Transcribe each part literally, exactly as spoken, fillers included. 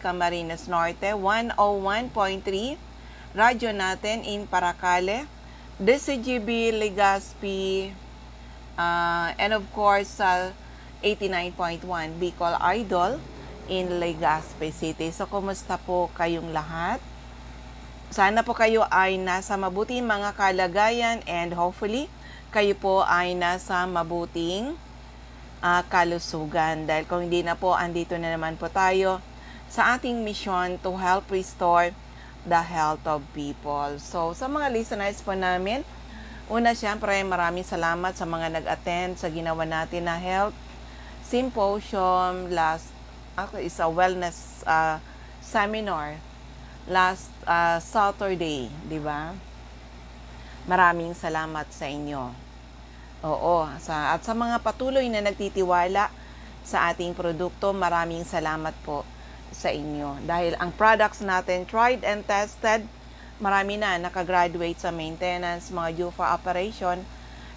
Camarines Norte, one oh one point three Radyo Natin in Paracale, D Z G B Legazpi, ah, and of course sa eighty-nine point one Bicol Idol in Legazpi City. So, kumusta po kayong lahat? Sana po kayo ay nasa mabuting mga kalagayan and hopefully kayo po ay nasa mabuting, ah, kalusugan. Dahil kung hindi na po, andito na naman po tayo sa ating misyon to help restore the health of people. So, sa mga listeners po namin, una, siyempre, maraming salamat sa mga nag-attend sa ginawa natin na health symposium last, actually, it's a wellness, ah, seminar last, ah, Saturday, di ba? Maraming salamat sa inyo. Oo, sa, at sa mga patuloy na nagtitiwala sa ating produkto, maraming salamat po sa inyo. Dahil ang products natin, tried and tested, marami na nakagraduate sa maintenance, mga due for operation,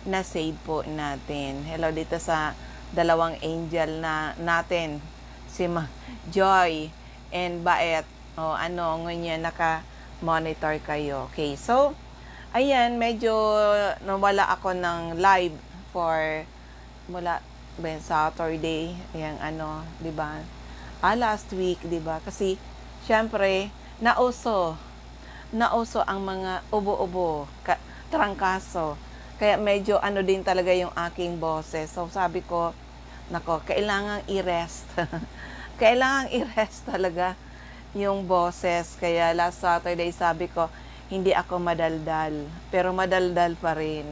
na-save po natin. Hello dito sa dalawang angel na natin, si Ma-, Joy and Baet. O ano, ngunyan naka-monitor kayo. Okay, so, ayan, medyo nawala ako ng live for, mula ben Saturday, yang ano, di ba? Ah, last week, di ba? Kasi, syempre, nauso, nauso ang mga ubo-ubo, ka-, trangkaso. Kaya medyo ano din talaga yung aking boses. So, sabi ko, nako, kailangang i-rest. Kailangang i-rest talaga yung boses. Kaya last Saturday, sabi ko, hindi ako madaldal. Pero madaldal pa rin.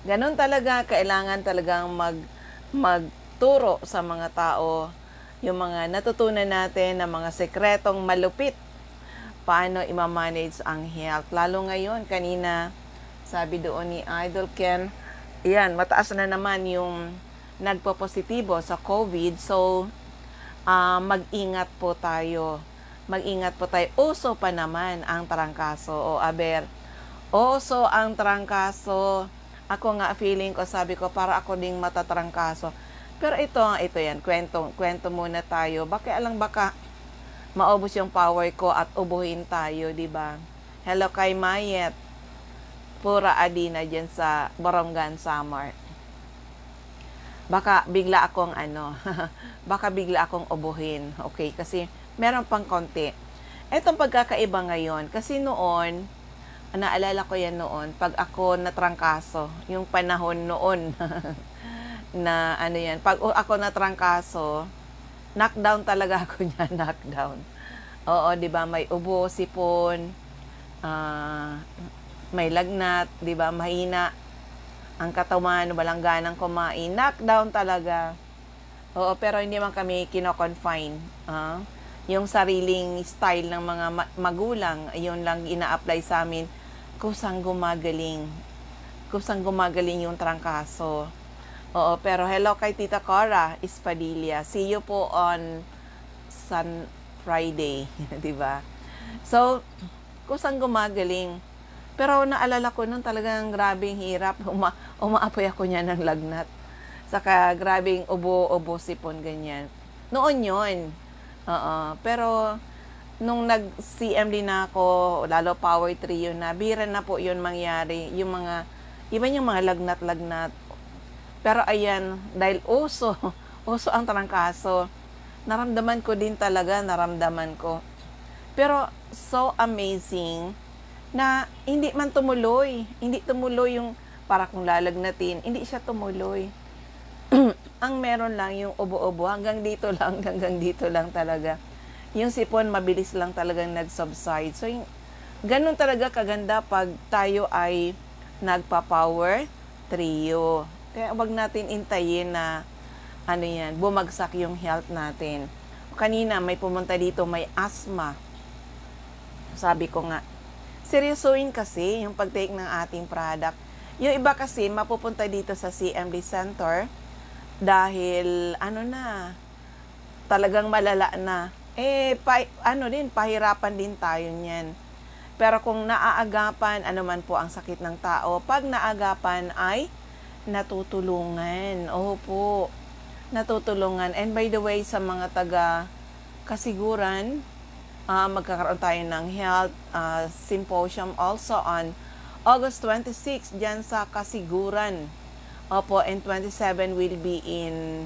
Ganun talaga, kailangan talagang mag-, magturo sa mga tao yung mga natutunan natin na mga sekretong malupit. Paano i-manage ang health? Lalo ngayon, kanina, sabi doon ni Idol Ken, yan, mataas na naman yung nagpopositibo sa COVID. So, ah, mag-ingat po tayo. Mag-ingat po tayo. Uso pa naman ang trangkaso. O aber, uso ang trangkaso. Ako nga, feeling ko, sabi ko, para ako ding matatrangkaso. Pero ito, ito yan, kwento, kwento muna tayo. Baka alang baka maubos yung power ko at ubuhin tayo, di ba? Hello kay Mayet. Pura Adina dyan sa Borongan, Samar. Baka bigla akong ano, baka bigla akong ubuhin. Okay, kasi meron pang konti. Etong pagkakaiba ngayon, kasi noon, naalala ko yan noon, pag ako natrangkaso, yung panahon noon na ano yan, pag u-, ako natrangkaso, knockdown talaga ako niya, knockdown. Oo, di ba, may ubo, sipon, ah, may lagnat, di ba, mahina ang katawan, walang ganang kumain, knockdown talaga. Oo, pero hindi man kami kino-confine, ah. Yung sariling style ng mga ma-, magulang, yun lang ina-apply sa amin. Kusang gumagaling. Kusang gumagaling yung trangkaso. Oo, pero hello kay Tita Cora Espadilla. See you po on Sun-, Friday, di ba? So, kusang gumagaling. Pero naalala ko nun, talagang grabeng hirap. Uma-, umaapoy ako niya ng lagnat. Saka grabeng ubo, ubo, sipon, ganyan. Noon yun. Oo. Pero nung nag-C M D na ako, lalo Power Trio na, bira na po yun mangyari. Yung mga, iba yung mga lagnat-lagnat. Pero ayan, dahil uso, uso ang trangkaso, naramdaman ko din talaga, naramdaman ko. Pero so amazing na hindi man tumuloy, hindi tumuloy yung para kong lalagnatin, hindi siya tumuloy. Ang meron lang yung ubo-ubo, hanggang dito lang, hanggang dito lang talaga. Yung sipon, mabilis lang talagang nag-subside. So, yung, ganun talaga kaganda pag tayo ay nagpa-power trio. Kaya wag natin intayin na, ano yan, bumagsak yung health natin. Kanina, may pumunta dito, may asthma. Sabi ko nga, seryosohin kasi yung pag-take ng ating product. Yung iba kasi, mapupunta dito sa C M D Center dahil, ano na, talagang malala na. Eh, pa-, ano din, pahirapan din tayo niyan. Pero kung naaagapan, ano man po ang sakit ng tao, pag naagapan ay natutulungan. Opo, natutulungan. And by the way, sa mga taga Kasiguran, ah, magkakaroon tayo ng health, ah, symposium also on August twenty-six diyan sa Kasiguran. Opo, and twenty-seven will be in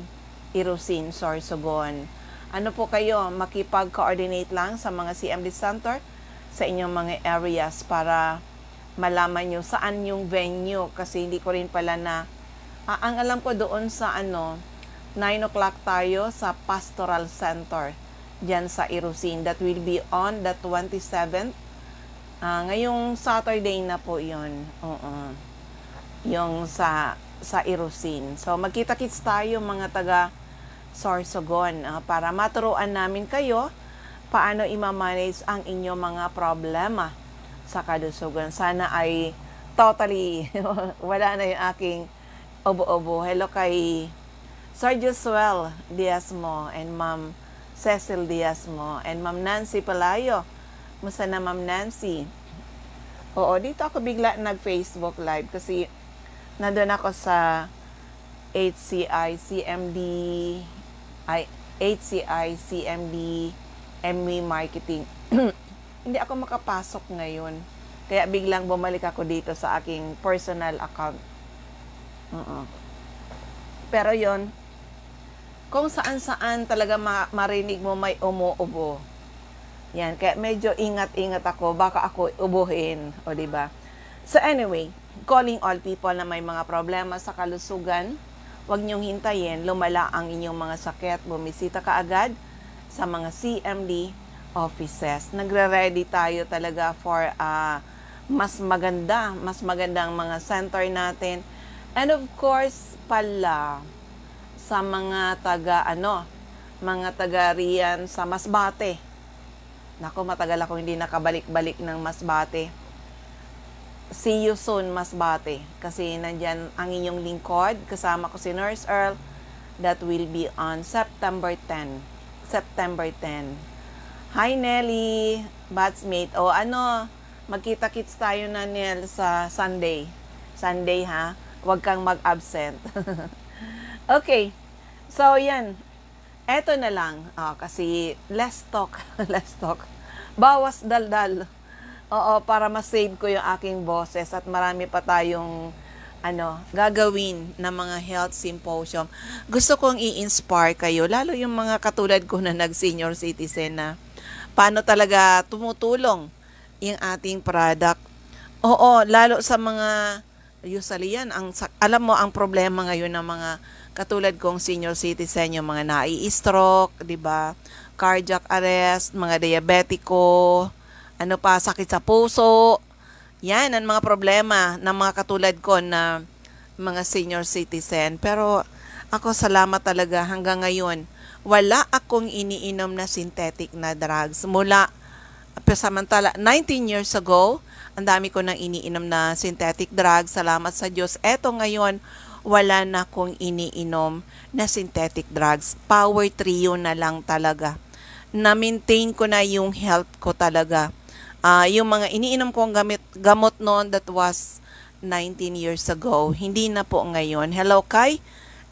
Irosin, Sorsogon. Ano po kayo, makipag-coordinate lang sa mga C M D center sa inyong mga areas para malaman nyo saan yung venue, kasi hindi ko rin pala na, ah, ang alam ko doon sa ano, nine o'clock tayo sa Pastoral Center diyan sa Irosin. That will be on the twenty-seventh. Ah, ngayong Saturday na po yon. Oo. Yung sa, sa Irosin. So, magkita-kits tayo, mga taga Sorsogon, ah, para maturuan namin kayo paano i-manage ang inyong mga problema sa kalusugan. Sana ay totally wala na yung aking ubo-ubo. Hello kay Sir Josuel Diazmo and Ma'am Cecil Diazmo and Ma'am Nancy Palayo. Musta na, Ma'am Nancy? Oo, dito ako bigla nag-Facebook Live kasi nandun ako sa H C I C M D, ay, H C I C M D M V Marketing. Hindi ako makapasok ngayon. Kaya biglang bumalik ako dito sa aking personal account. Oo. Pero yon, kung saan-saan talaga ma-, marinig mo may umuubo. Yan, kaya medyo ingat-ingat ako, baka ako ubuhin, o di ba? So anyway, calling all people na may mga problema sa kalusugan, huwag niyong hintayin lumala ang inyong mga sakit, bumisita kaagad sa mga C M D offices. Nagre-ready tayo talaga for, ah, mas maganda, mas magandang mga center natin. And of course, pala sa mga taga, ano, mga taga riyan sa Masbate. Naku, matagal ako hindi nakabalik-balik ng Masbate. See you soon, Masbate. Kasi nandyan ang inyong lingkod, kasama ko si Nurse Earl. That will be on September ten. September ten. Hi, Nelly, batchmate. O ano, magkita-kits tayo na, Nel, sa Sunday. Sunday, ha? Huwag kang mag-absent. Okay. So, yan. Eto na lang. Ah, kasi less talk. Less talk. Bawas daldal. Oo, para ma-save ko yung aking boses at marami pa tayong, ano, gagawin na mga health symposium. Gusto kong i-inspire kayo, lalo yung mga katulad ko na nag-senior citizen na paano talaga tumutulong yung ating product. Oo, lalo sa mga, usually yan, ang sa-, alam mo, ang problema ngayon ng mga katulad kong senior citizen, yung mga nai-stroke, di ba? Cardiac arrest, mga diabetiko, ano pa, sakit sa puso. Yan ang mga problema ng mga katulad ko na mga senior citizen. Pero ako, salamat talaga, hanggang ngayon, wala akong iniinom na synthetic na drugs. Mula, samantala, nineteen years ago, ang dami ko nang iniinom na synthetic drugs. Salamat sa Diyos. Eto ngayon, wala na akong iniinom na synthetic drugs. Power Trio na lang talaga. Na-maintain ko na yung health ko talaga. Ah, yung mga iniinom kong gamit, gamot noon, that was nineteen years ago. Hindi na po ngayon. Hello kay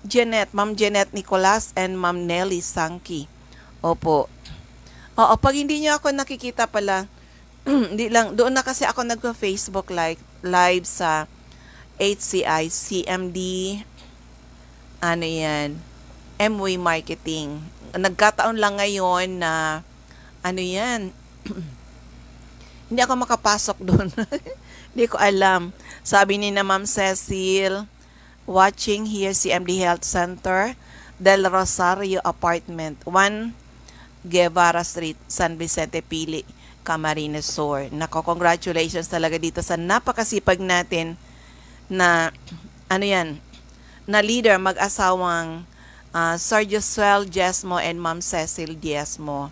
Jeanette, Ma'am Jeanette Nicolas and Ma'am Nelly Sangki. Opo. Oo, pag hindi niyo ako nakikita pala, hindi lang, doon na kasi ako nagpa-Facebook live, live sa H C I C M D, ano yan, M W Marketing. Nagkataon lang ngayon na, ano yan, hindi ako makapasok doon. Hindi ko alam. Sabi ni na Ma'am Cecil, watching here, C M D Health Center, Del Rosario Apartment, one Guevara Street, San Vicente Pili, Camarines Sur. Nako, congratulations talaga dito sa napakasipag natin na, ano yan, na leader, mag-asawang, ah, Sir Josuel Diezmo and Ma'am Cecil Diezmo.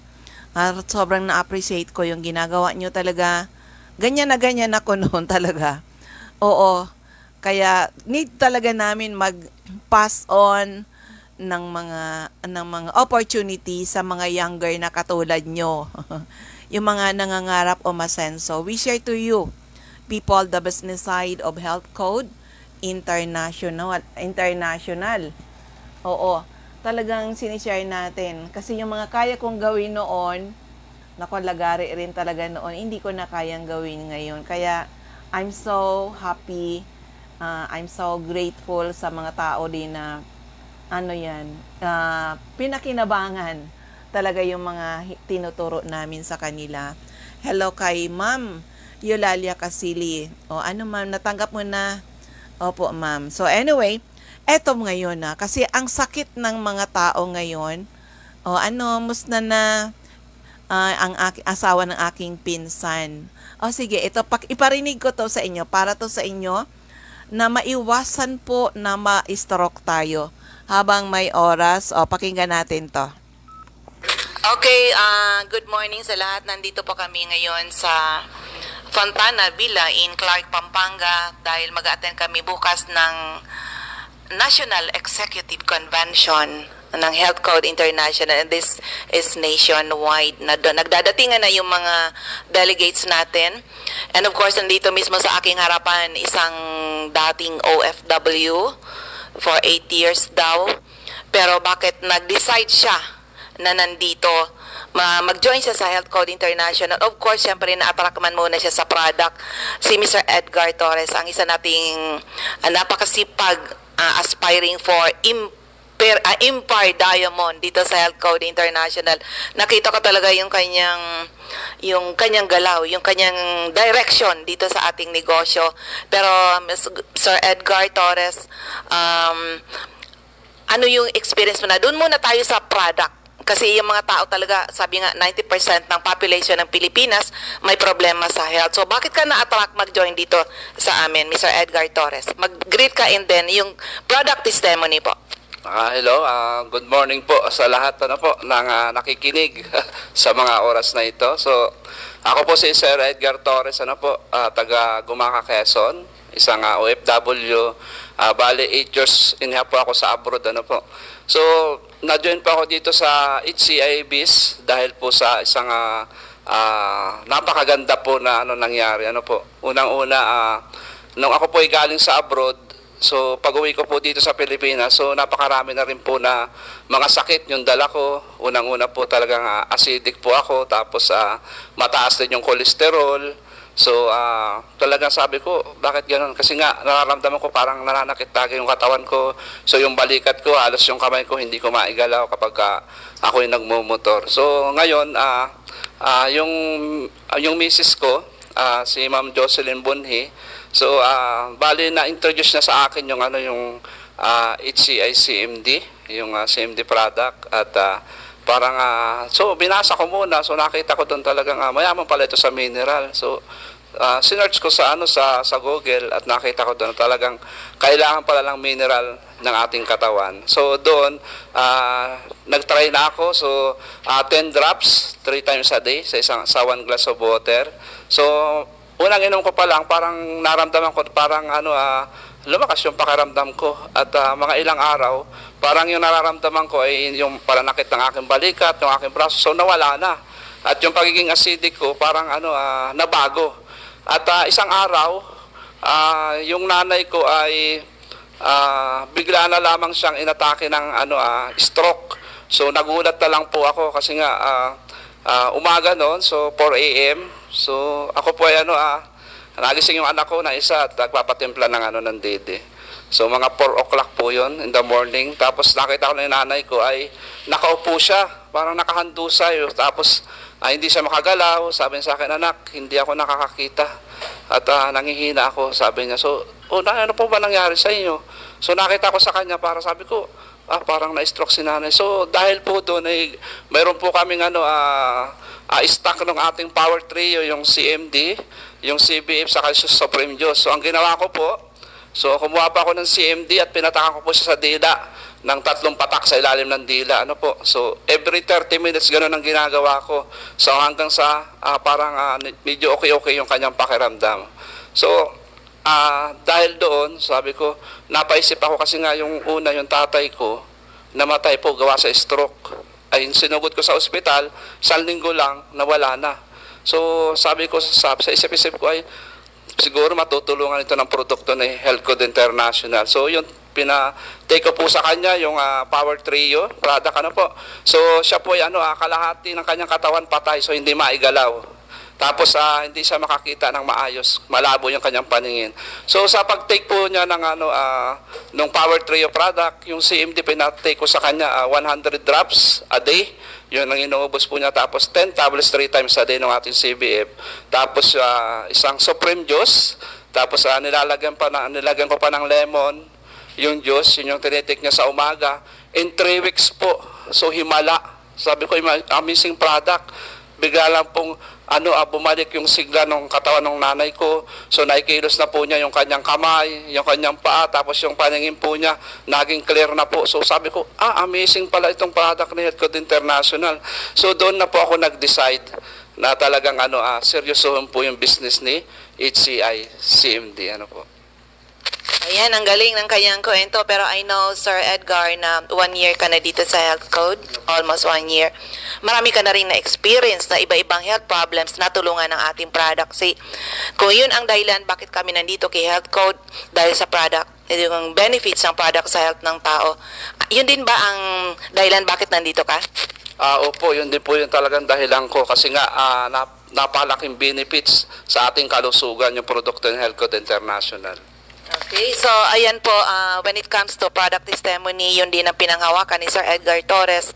Ah, sobrang na-appreciate ko yung ginagawa nyo talaga. Ganyan na ganyan ako noon talaga. Oo. Kaya need talaga namin mag-pass on ng mga, ng mga opportunity sa mga younger na katulad nyo. Yung mga nangangarap umasenso. We share to you, people, the business side of Health Code International. International. Oo. talagang sinishare natin. Kasi yung mga kaya kong gawin noon, naku, lagari rin talaga noon, hindi ko na kayang gawin ngayon. Kaya I'm so happy, ah, I'm so grateful sa mga tao din na, ano yan, ah, pinakinabangan talaga yung mga hi- tinuturo namin sa kanila. Hello kay Ma'am Eulalia Casili. O ano, ma'am, natanggap mo na? Opo, ma'am. So anyway, eto ngayon na, kasi ang sakit ng mga tao ngayon, o ano, musta na, ah, ang aki- asawa ng aking pinsan? O sige, ito, pak- iparinig ko to sa inyo, para to sa inyo, na maiwasan po na ma-stroke tayo habang may oras. O, pakinggan natin to. Okay, ah, good morning sa lahat. Nandito po kami ngayon sa Fontana Villa in Clark, Pampanga dahil mag-attend kami bukas ng National Executive Convention ng Health Code International, and this is nationwide. Na, nagdadatingan na yung mga delegates natin. And of course, nandito mismo sa aking harapan, isang dating O F W for eight years daw. Pero bakit nag-decide siya na nandito, ma- mag-join siya sa Health Code International? Of course, siyempre, na-attract man muna siya sa product. Si Mister Edgar Torres, ang isa nating, ah, napakasipag, ah, aspiring for imper, ah, Impar Diamond dito sa Health Code International. Nakita ko talaga yung kanyang, yung kanyang galaw, yung kanyang direction dito sa ating negosyo. Pero, Miss G-, Sir Edgar Torres, um, ano yung experience mo na? Doon muna tayo sa product. Kasi yung mga tao talaga, sabi nga, ninety percent ng population ng Pilipinas may problema sa health. So, bakit ka na-attract mag-join dito sa amin, Mister Edgar Torres? Mag-greet ka and then yung product testimony po. Ah, hello. Ah, good morning po sa lahat, ano po, ng, ah, nakikinig sa mga oras na ito. So, ako po si Sir Edgar Torres, ano po, ah, taga Gumaca, Quezon, isang, ah, O F W. Ah, bali, eight years and a half po ako sa abroad, ano po. So, na-join po ako dito sa H C I Biz dahil po sa isang, ah, ah, napakaganda po na, ano, nangyari, ano po. Unang-una, ah, nung ako po ay galing sa abroad, so pag-uwi ko po dito sa Pilipinas, so napakarami na rin po na mga sakit yung dala ko. Unang-una po talagang, ah, acidic po ako, tapos, ah, mataas din yung cholesterol. So, ah, talagang sabi ko, "Bakit gano'n?" Kasi nga, nararamdaman ko parang nananakit lagi yung katawan ko. So, yung balikat ko, halos yung kamay ko, hindi ko maigalaw kapag, ah, ako'y nagmumotor. So, ngayon, ah, ah, yung, yung misis ko, ah, si Ma'am Jocelyn Bunhi, so, ah, bali na-introduce niya sa akin yung, ano, yung, ah, H C I C M D, yung, ah, C M D product. At, ah, parang, ah, so, binasa ko muna. So, nakita ko doon talagang, ah, mayaman pala ito sa mineral. So, ah, sinearch ko sa, ano, sa, sa Google at nakita ko doon na talagang kailangan pala ng mineral ng ating katawan. So, doon, ah, nag-try na ako. So, ah, ten drops, three times a day sa isang, sa one glass of water. So, unang inom ko pa lang, parang naramdaman ko, parang, ano, ah, lumakas yung pakiramdam ko. At, ah, mga ilang araw, parang yung nararamdaman ko ay yung pananakit ng aking balikat, ng aking braso. So, nawala na. At yung pagiging acidic ko, parang, ano, ah, nabago. At, ah, isang araw, ah, yung nanay ko ay, ah, bigla na lamang siyang inatake ng, ano, ah, stroke. So, nagulat na lang po ako kasi nga, ah, ah, umaga noon, so four A M. So, ako po ay, ano, ah, nagising yung anak ko na isa at nagpapatimpla ng, ano, ng dede. So, mga four o'clock po yun in the morning. Tapos nakita ko na yung nanay ko ay nakaupo siya, parang nakahandusay. Tapos, ah, hindi siya makagalaw. Sabi niya sa akin, "Anak, hindi ako nakakakita. At, ah, nangihina ako," sabi niya. So, "Oh, na, ano po ba nangyari sa inyo?" So, nakita ko sa kanya, para sabi ko, "Ah, parang na-stroke si nanay." So, dahil po doon ay mayroon po kaming, ano, ah, ah, stock ng ating Power Trio, yung C M D, yung C B F, saka yung Supreme Juice. So, ang ginawa ko po, so, kumuha pa ako ng C M D at pinatakan ko po siya sa dila ng tatlong patak sa ilalim ng dila. Ano po? So, every thirty minutes, ganun ang ginagawa ko. So, hanggang sa, ah, parang, ah, ni-, medyo okay-okay yung kanyang pakiramdam. So, ah, dahil doon, sabi ko, napaisip ako kasi nga yung una, yung tatay ko, namatay po gawa sa stroke. Ay, sinugod ko sa ospital, isang linggo lang, nawala na. So, sabi ko sa, sa isip-isip ko ay, "Siguro matutulungan ito ng produkto ni Health Code International." So, yun, pina-take ko po sa kanya yung, ah, Power Trio product, ano po. So, siya po ay, ano, ah, kalahati ng kanyang katawan patay, so hindi maigalaw. Tapos, ah, hindi siya makakita ng maayos, malabo yung kanyang paningin. So, sa pag-take po niya ng, ano, ah, nung Power Trio product, yung C M D pina-take ko sa kanya, ah, one hundred drops a day. Yun ang inuubos po niya. Tapos ten tablets three times a day ng ating C B F. Tapos, ah, isang Supreme Juice. Tapos, ah, nilalagyan pa na, nilagyan ko pa ng lemon yung juice, yun yung tinitik niya sa umaga. In three weeks po, so himala. Sabi ko, "Ima-, amazing product." Bigla lang pong, ano, ah, bumalik yung sigla ng katawan ng nanay ko. So, naikilos na po niya yung kanyang kamay, yung kanyang paa, tapos yung paningin po niya, naging clear na po. So, sabi ko, "Ah, amazing pala itong product ni Health Code International." So, doon na po ako nag-decide na talagang, ano, ah, seryosohon po yung business ni H C I C M D, ano po. Ayan, ang galing ng kanyang kwento. Pero I know, Sir Edgar, na one year ka na dito sa Health Code. Almost one year. Marami ka na rin na-experience na iba-ibang health problems na tulungan ng ating product. Si, kung yun ang dahilan bakit kami nandito kay Health Code, dahil sa product, yung benefits ng product sa health ng tao. Yun din ba ang dahilan bakit nandito ka? Ah, opo, yun din po yung talagang dahilan ko kasi nga, ah, nap-, napakalaking benefits sa ating kalusugan yung produkto ng Health Code International. Okay, so ayan po, ah, when it comes to product testimony, yun din ang pinanghawakan ni Sir Edgar Torres.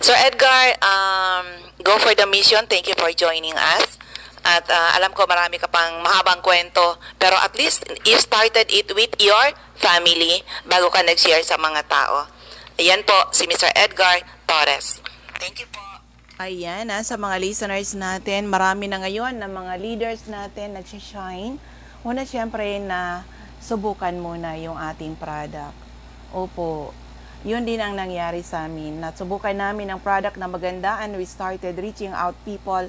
Sir Edgar, um, go for the mission. Thank you for joining us. At ah, alam ko marami ka pang mahabang kwento, pero at least you started it with your family bago ka nag-share sa mga tao. Ayan po, si Mister Edgar Torres. Thank you po. Ayan, ah, sa mga listeners natin, marami na ngayon na mga leaders natin nagsishine. Una, siyempre, na subukan muna yung ating product. Opo, yun din ang nangyari sa amin. Nasubukan namin ang product na maganda and we started reaching out people.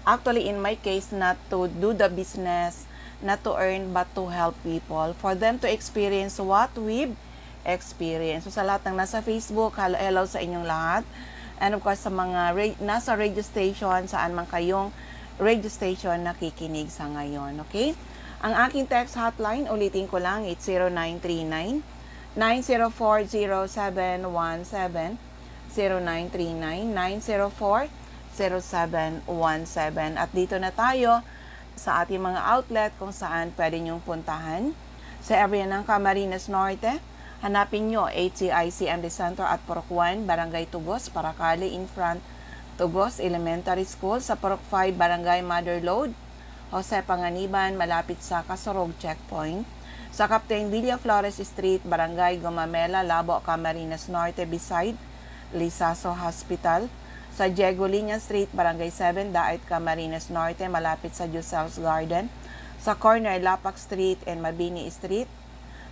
Actually, in my case, not to do the business, not to earn, but to help people. For them to experience what we've experience. So, sa lahat ng nasa Facebook, hello, hello sa inyong lahat. And of course, sa mga ra- nasa radio station, saan man kayong radio station nakikinig sa ngayon, okay? Ang aking text hotline, ulitin ko lang, it's zero nine three nine, nine zero four, zero seven one seven, zero nine three nine, nine zero four, zero seven one seven. At dito na tayo sa ating mga outlet kung saan pwede niyong puntahan. Sa area ng Camarines Norte, hanapin niyo H C I C M D Center at Purok one, Barangay Tugos, Paracale, in front Tugos Elementary School, sa Purok five, Barangay Motherlode, Jose Panganiban, malapit sa Kasurog Checkpoint, sa Captain Villa Flores Street, Barangay Gomamela, Labo, Camarines Norte, beside Lizaso Hospital, sa Diego Liña Street, Barangay seven, Daet, Camarines Norte, malapit sa Giselle's Garden, sa corner Lapak Street and Mabini Street,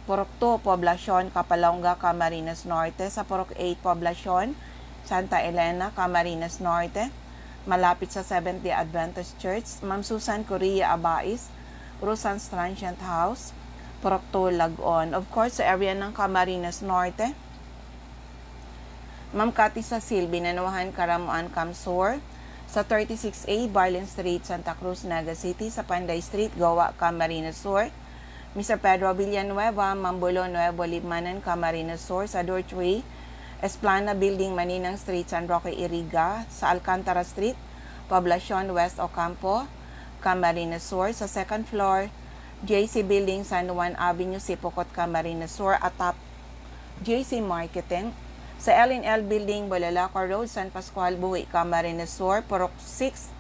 Purok two, Poblacion, Capalonga, Camarines Norte, sa Purok eight, Poblacion, Santa Elena, Camarines Norte, malapit sa Seventh-day Adventist Church, Ma'am Susan Correa Abais, Rosan's Transient House, Purok two, Lagon. Of course, sa area ng Camarines Norte, Ma'am Cathy Cecil, Binanuhan, Caramoan, Camsur, sa thirty-six A, Barlin Street, Santa Cruz, Naga City, sa Panday Street, Goa, Camarines Sur, Mister Pedro Villanueva, Mambulo, Nuevo Libmanan, Camarines Sur, sa Dorchway, Esplana Building, Maninang Street, San Roque, Iriga, sa Alcantara Street, Poblacion, West Ocampo, Camarines Sur, sa second floor, J C Building, San Juan Avenue, Sipocot, Camarines Sur, atap J C Marketing, sa L and L Building, Bolalacor Road, San Pascual, Buhi, Camarines Sur, Purok six,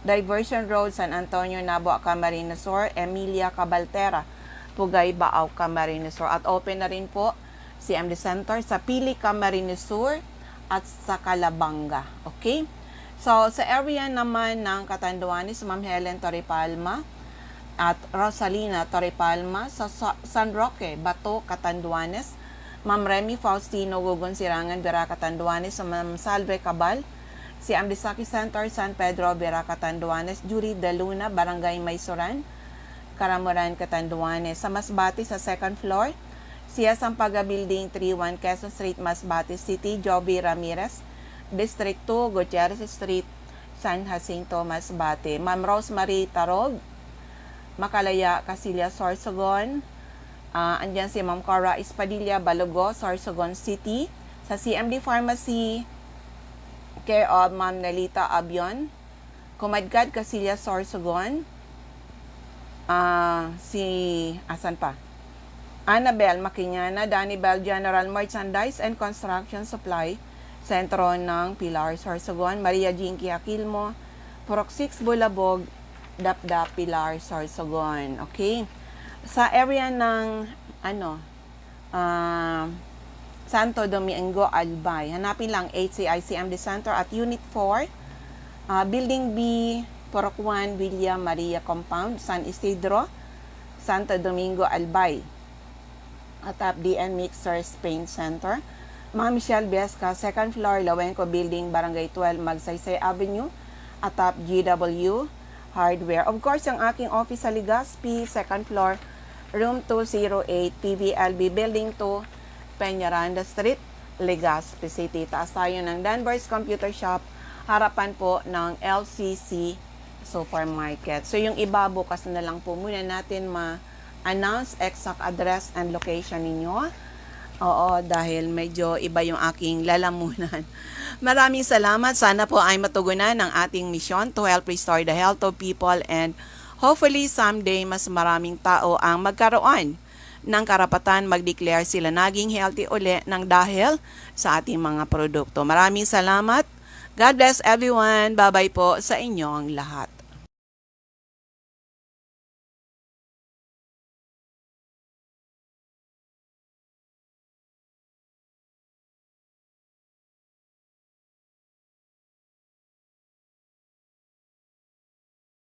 Diversion Road, San Antonio, Nabua, Camarines Sur, Emilia Cabaltera, Pugay, Baao, Camarines Sur. At open na rin po si M D Center sa Pili, Camarines Sur at sa Calabanga. Okay? So, sa area naman ng Catanduanes, Ma'am Helen Torrepalma at Rosalina Torrepalma sa Sa-, San Roque, Bato, Catanduanes, Ma'am Remy Faustino, Gugon Sirangan, Vera, Catanduanes, sa Ma'am Salve Cabal, si Amdisaki Center, San Pedro, Vera, Catanduanes, Judy De Luna, Barangay Maysoran, Caramoran, Catanduanes. Sa Masbate, sa second floor, Sia Sampaga Building, three one Quezon Street, Masbate City, Joby Ramirez, District two, Gutierrez Street, San Jacinto, Masbate. Ma'am Rosemary Tarog, Makalaya, Casillas, Sorsogon, Ah, andyan si Ma'am Cora Espadilla, Balogo, Sorsogon City. Sa C M D Pharmacy, care of Ma'am Nelita Abion. Kumadkad, Casillas, Sorsogon. Ah, si, asan pa? Annabel Makiñana, Danny Bell General Merchandise and Construction Supply, sentro ng Pilar, Sorsogon. Maria Jinky Aquilmo, Purok six, Bulabog, Dapdap, Pilar, Sorsogon. Okay? Sa area ng, ano, ah, Santo Domingo, Albay, hanapin lang H C I C M D Center at Unit four, ah, Building B, Purok one, Villa Maria Compound, San Isidro, Santo Domingo, Albay. Atap D N Mixers Paint Center. Ma'am Michelle Viesca, second floor, Lawenco Building, Barangay twelve, Magsaysay Avenue. Atap G W Hardware. Of course, ang aking office sa Legazpi, second floor, room two zero eight, P V L B Building two, Peñaranda Street, Legazpi City. Taas tayo ng Danvers Computer Shop, harapan po ng L C C Supermarket. So, yung iba, bukas na lang po muna natin ma-announce exact address and location ninyo. Oo, dahil medyo iba yung aking lalamunan. Maraming salamat. Sana po ay matugunan ang ating misyon to help restore the health of people, and hopefully someday mas maraming tao ang magkaroon ng karapatan mag-declare sila naging healthy uli ng dahil sa ating mga produkto. Maraming salamat. God bless everyone. Bye-bye po sa inyong lahat.